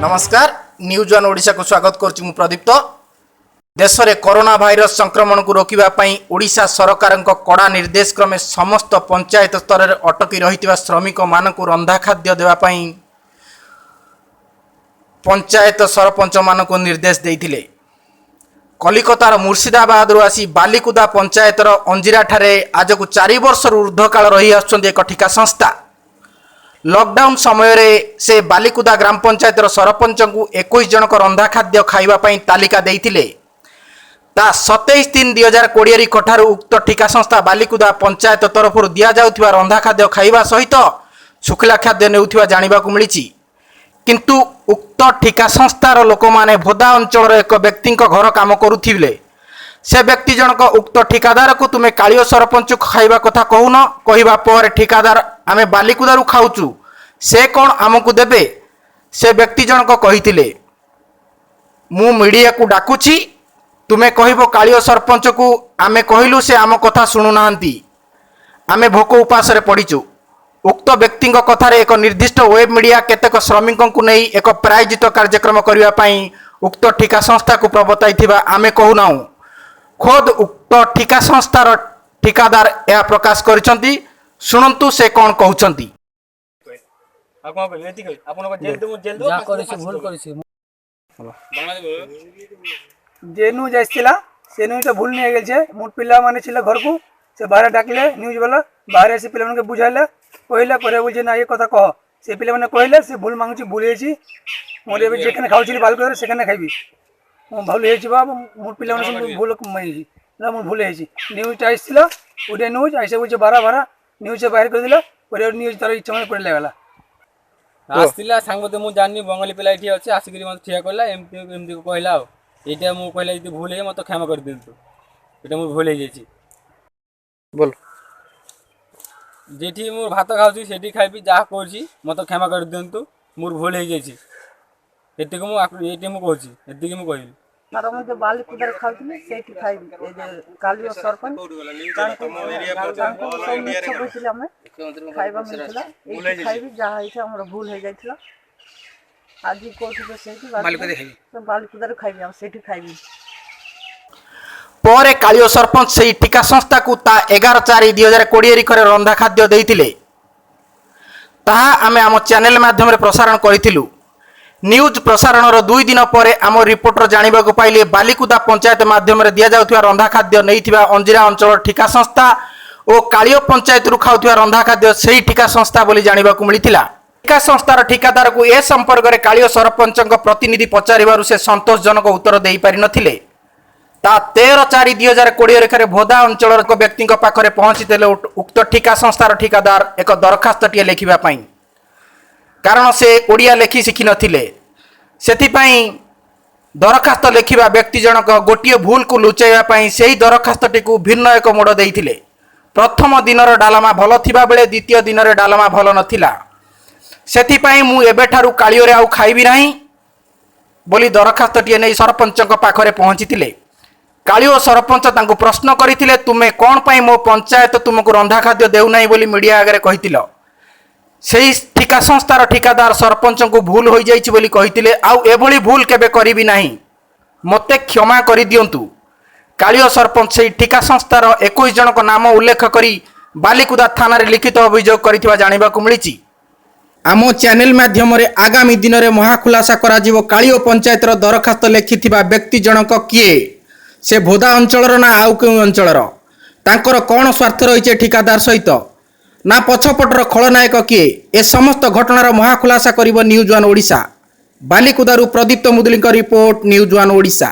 ନମସ୍କାର, news one ଓଡ଼ିଶାକୁ ସ୍ୱାଗତ କରୁଛି ମୁଁ ପ୍ରଦୀପ୍ତ। ଦେଶରେ କରୋନା ଭାଇରସ ସଂକ୍ରମଣକୁ ରୋକିବା ପାଇଁ ଓଡ଼ିଶା ସରକାରଙ୍କ କଡ଼ା ନିର୍ଦ୍ଦେଶ କ୍ରମେ ସମସ୍ତ ପଞ୍ଚାୟତ ସ୍ତରରେ ଅଟକି ରହିଥିବା ଶ୍ରମିକମାନଙ୍କୁ ରନ୍ଧା ଖାଦ୍ୟ ଦେବା ପାଇଁ ପଞ୍ଚାୟତ ସରପଞ୍ଚମାନଙ୍କୁ ନିର୍ଦ୍ଦେଶ ଦେଇଥିଲେ। କଲିକତାର ମୁର୍ଶିଦାବାଦରୁ ଆସି ବାଲିକୁଦା ପଞ୍ଚାୟତର ଅଞ୍ଜିରାଠାରେ ଆଜକୁ 4 ବର୍ଷରୁ ଉର୍ଦ୍ଧ୍ୱ କାଳ ରହି ଆସୁଛନ୍ତି ଏକ ଠିକା ସଂସ୍ଥା। ଲକଡାଉନ ସମୟରେ ସେ ବାଲିକୁଦା ଗ୍ରାମ ପଞ୍ଚାୟତର ସରପଞ୍ଚଙ୍କୁ 21 ଜଣଙ୍କ ରନ୍ଧା ଖାଦ୍ୟ ଖାଇବା ପାଇଁ ତାଲିକା ଦେଇଥିଲେ। ତା 27/3/2020 ତାରିଖଠାରୁ ଉକ୍ତ ଠିକା ସଂସ୍ଥା ବାଲିକୁଦା ପଞ୍ଚାୟତ ତରଫରୁ ଦିଆଯାଉଥିବା ରନ୍ଧା ଖାଦ୍ୟ ଖାଇବା ସହିତ ଶୁଖିଲା ଖାଦ୍ୟ ନେଉଥିବା ଜାଣିବାକୁ ମିଳିଛି। କିନ୍ତୁ ଉକ୍ତ ଠିକା ସଂସ୍ଥାର ଲୋକମାନେ ଭୋଦା ଅଞ୍ଚଳର ଏକ ବ୍ୟକ୍ତିଙ୍କ ଘର କାମ କରୁଥିଲେ। ସେ ବ୍ୟକ୍ତି ଜଣକ ଉକ୍ତ ଠିକାଦାରକୁ ତୁମେ କାଳିଅ ସରପଞ୍ଚକୁ ଖାଇବା କଥା କହୁନ କହିବା ପରେ ଠିକାଦାର ଆମେ ବାଲିକୁଦାରୁ ଖାଉଛୁ, ସେ କ'ଣ ଆମକୁ ଦେବେ? ସେ ବ୍ୟକ୍ତି ଜଣକ କହିଥିଲେ, ମୁଁ ମିଡ଼ିଆକୁ ଡାକୁଛି, ତୁମେ କହିବ କାଳିଅ ସରପଞ୍ଚକୁ ଆମେ କହିଲୁ, ସେ ଆମ କଥା ଶୁଣୁନାହାନ୍ତି, ଆମେ ଭୋକ ଉପାସରେ ପଡ଼ିଛୁ। ଉକ୍ତ ବ୍ୟକ୍ତିଙ୍କ କଥାରେ ଏକ ନିର୍ଦ୍ଦିଷ୍ଟ ୱେବ୍ ମିଡ଼ିଆ କେତେକ ଶ୍ରମିକଙ୍କୁ ନେଇ ଏକ ପ୍ରାୟୋଜିତ କାର୍ଯ୍ୟକ୍ରମ କରିବା ପାଇଁ ଉକ୍ତ ଠିକା ସଂସ୍ଥାକୁ ପ୍ରବର୍ତ୍ତାଇଥିବା ଆମେ କହୁନାହୁଁ, ଖୋଦ୍ ଉକ୍ତ ଠିକା ସଂସ୍ଥାର ଠିକାଦାର ଏହା ପ୍ରକାଶ କରିଛନ୍ତି। ଶୁଣନ୍ତୁ ସେ କ'ଣ କହୁଛନ୍ତି। ଆଉ କଣ କହିବି? ଏତିକି କହିବି, ଆପଣଙ୍କ ଜେଲ୍ ଦେବୁ, ଜେଲ୍ ଦେବୁ। ଯାହା କରିଛି ଭୁଲ କରିଛି। ଯେ ନ୍ୟୁଜ୍ ଆସିଥିଲା, ସେ ନ୍ୟୁଜ୍ଟା ଭୁଲ ନେଇ ଗেছে। ମୋର ପିଲାମାନେ ଥିଲେ ଘରକୁ, ସେ ବାହାରେ ଡାକିଲେ। ନ୍ୟୁଜ୍ ବାଲା ବାହାରେ ଆସି ପିଲାମାନଙ୍କୁ ବୁଝାଇଲା, କହିଲା ପରେ ବଲছে ନା ଏ କଥା କହ। ସେ ପିଲାମାନେ କହିଲେ, ସେ ଭୁଲ ମାଗୁଛି, ଭୁଲ ହେଇଛି ମୋର। ଏବେ ଯେখানে ଖାଉଥିଲି ବାଲକୁଦାରେ, ସେখানে ଖାଇବି ମୁଁ। ଭୁଲ ହେଇଛି ବା, ମୋର ପିଲାମାନେ ସବୁ ଭୁଲ ହେଇଛି ନା, ମୋର ଭୁଲ ହେଇଛି। ନ୍ୟୁଜ୍ଟା ଆସିଥିଲା ଓଡ଼ିଆ ନ୍ୟୁଜ୍, ଆଇସେ ବଲছে ବାରା ବାରା ନ୍ୟୁଜ୍ ବାହାର କରିଦେଲା ପରେ ନ୍ୟୁଜ୍ ତାର ଇଚ୍ଛା ମନେ କରି ଲାଗଲା। ଆସିଥିଲା ସାଙ୍ଗ ତ, ମୁଁ ଜାଣିନି, ବଙ୍ଗାଳୀ ପିଲା ଏଠି ଅଛି। ଆସିକରି ମୋତେ ଠିଆ କଲା, ଏମିତି ଏମିତି କହିଲା। ଆଉ ଏଇଟା ମୁଁ କହିଲା, ଯଦି ଭୁଲ ହେଇଯାଏ ମୋତେ କ୍ଷମା କରିଦିଅନ୍ତୁ, ଏଇଟା ମୁଁ ଭୁଲ ହେଇଯାଇଛି। ବୋଲ। ଯେଠି ମୁଁ ଭାତ ଖାଉଛି ସେଠି ଖାଇବି, ଯାହା କରୁଛି ମୋତେ କ୍ଷମା କରିଦିଅନ୍ତୁ, ମୋର ଭୁଲ ହେଇଯାଇଛି। ଏତିକି ମୁଁ ଏଇଠି ମୁଁ କହୁଛି, ଏତିକି ମୁଁ କହିବି। ମୋର ମୁଁ ଯୋଉ ବାଲିକୁଦାରେ ଖାଉଥିଲି, ସେଇଠି ଖାଇବି। ଏ ଯେ କାଲିର ସରପଞ୍ଚ, ତାଙ୍କୁ ସବୁ ମିଛ କହିଥିଲେ। ଆମେ ଖାଇବା ମିଳିଥିଲା, ଏଇଠି ଖାଇବି। ଯାହା ହେଇଛି ଆମର ଭୁଲ ହେଇଯାଇଥିଲା। ଆଜି କୋଉଠି ତ ସେଇଠି ବାଲିକୁଦାରେ ଖାଇବି, ଆଉ ସେଇଠି ଖାଇବି। ପରେ କାଳିଅ ସରପଞ୍ଚ ସେହି ଠିକା ସଂସ୍ଥାକୁ ତା 11/4/2020 ତାରିଖରେ ରନ୍ଧା ଖାଦ୍ୟ ଦେଇଥିଲେ। ତାହା ଆମେ ଆମ ଚ୍ୟାନେଲ ମାଧ୍ୟମରେ ପ୍ରସାରଣ କରିଥିଲୁ। ନ୍ୟୁଜ୍ ପ୍ରସାରଣର 2 ଦିନ ପରେ ଆମ ରିପୋର୍ଟର ଜାଣିବାକୁ ପାଇଲେ, ବାଲିକୁଦା ପଞ୍ଚାୟତ ମାଧ୍ୟମରେ ଦିଆଯାଉଥିବା ରନ୍ଧା ଖାଦ୍ୟ ନେଇଥିବା ଅଞ୍ଜିରା ଅଞ୍ଚଳ ଠିକା ସଂସ୍ଥା ଓ କାଳିଅ ପଞ୍ଚାୟତରୁ ଖାଉଥିବା ରନ୍ଧା ଖାଦ୍ୟ ସେହି ଠିକା ସଂସ୍ଥା ବୋଲି ଜାଣିବାକୁ ମିଳିଥିଲା। ଠିକା ସଂସ୍ଥାର ଠିକାଦାରକୁ ଏ ସମ୍ପର୍କରେ କାଳିଅ ସରପଞ୍ଚଙ୍କ ପ୍ରତିନିଧି ପଚାରିବାରୁ ସେ ସନ୍ତୋଷଜନକ ଉତ୍ତର ଦେଇପାରିନଥିଲେ। ତା 13/4/2020 ତାରିଖରେ ଭୋଦା ଅଞ୍ଚଳର ଏକ ବ୍ୟକ୍ତିଙ୍କ ପାଖରେ ପହଞ୍ଚିଥିଲେ ଉକ୍ତ ଠିକା ସଂସ୍ଥାର ଠିକାଦାର ଏକ ଦରଖାସ୍ତଟିଏ ଲେଖିବା ପାଇଁ, କାରଣ ସେ ଓଡ଼ିଆ ଲେଖି ଶିଖିନଥିଲେ। ସେଥିପାଇଁ ଦରଖାସ୍ତ ଲେଖିବା ବ୍ୟକ୍ତି ଜଣକ ଗୋଟିଏ ଭୁଲକୁ ଲୁଚାଇବା ପାଇଁ ସେହି ଦରଖାସ୍ତଟିକୁ ଭିନ୍ନ ଏକ ମୋଡ଼ ଦେଇଥିଲେ। ପ୍ରଥମ ଦିନର ଡାଲମା ଭଲ ଥିବାବେଳେ ଦ୍ୱିତୀୟ ଦିନରେ ଡାଲମା ଭଲ ନଥିଲା, ସେଥିପାଇଁ ମୁଁ ଏବେଠାରୁ କାଳିଓରେ ଆଉ ଖାଇବି ନାହିଁ ବୋଲି ଦରଖାସ୍ତଟିଏ ନେଇ ସରପଞ୍ଚଙ୍କ ପାଖରେ ପହଞ୍ଚିଥିଲେ। କାଳିଓ ସରପଞ୍ଚ ତାଙ୍କୁ ପ୍ରଶ୍ନ କରିଥିଲେ, ତୁମେ କ'ଣ ପାଇଁ ମୋ ପଞ୍ଚାୟତ ତୁମକୁ ରନ୍ଧା ଖାଦ୍ୟ ଦେଉନାହିଁ ବୋଲି ମିଡ଼ିଆ ଆଗରେ କହିଥିଲ? ସେହି ଠିକା ସଂସ୍ଥାର ଠିକାଦାର ସରପଞ୍ଚଙ୍କୁ ଭୁଲ ହୋଇଯାଇଛି ବୋଲି କହିଥିଲେ, ଆଉ ଏଭଳି ଭୁଲ କେବେ କରିବି ନାହିଁ, ମୋତେ କ୍ଷମା କରିଦିଅନ୍ତୁ। କାଳିଅ ସରପଞ୍ଚ ସେହି ଠିକା ସଂସ୍ଥାର 21 ଜଣଙ୍କ ନାମ ଉଲ୍ଲେଖ କରି ବାଲିକୁଦା ଥାନାରେ ଲିଖିତ ଅଭିଯୋଗ କରିଥିବା ଜାଣିବାକୁ ମିଳିଛି। ଆମ ଚ୍ୟାନେଲ ମାଧ୍ୟମରେ ଆଗାମୀ ଦିନରେ ମହାଖୁଲାସା କରାଯିବ, କାଳିଓ ପଞ୍ଚାୟତର ଦରଖାସ୍ତ ଲେଖିଥିବା ବ୍ୟକ୍ତି ଜଣକ କିଏ, ସେ ଭୋଦା ଅଞ୍ଚଳର ନା ଆଉ କେଉଁ ଅଞ୍ଚଳର, ତାଙ୍କର କ'ଣ ସ୍ୱାର୍ଥ ରହିଛି ଏ ଠିକାଦାର ସହିତ, ନା ପଛପଟର ଖଳନାୟକ କିଏ? ଏ ସମସ୍ତ ଘଟଣାର ମହାଖୁଲାସା କରିବ ନ୍ୟୁଜ୍ ୱାନ୍ ଓଡ଼ିଶା। ବାଲିକୁଦାରୁ ପ୍ରଦୀପ୍ତ ମୁଦୁଲିଙ୍କ ରିପୋର୍ଟ, ନ୍ୟୁଜ୍ ୱାନ୍ ଓଡ଼ିଶା।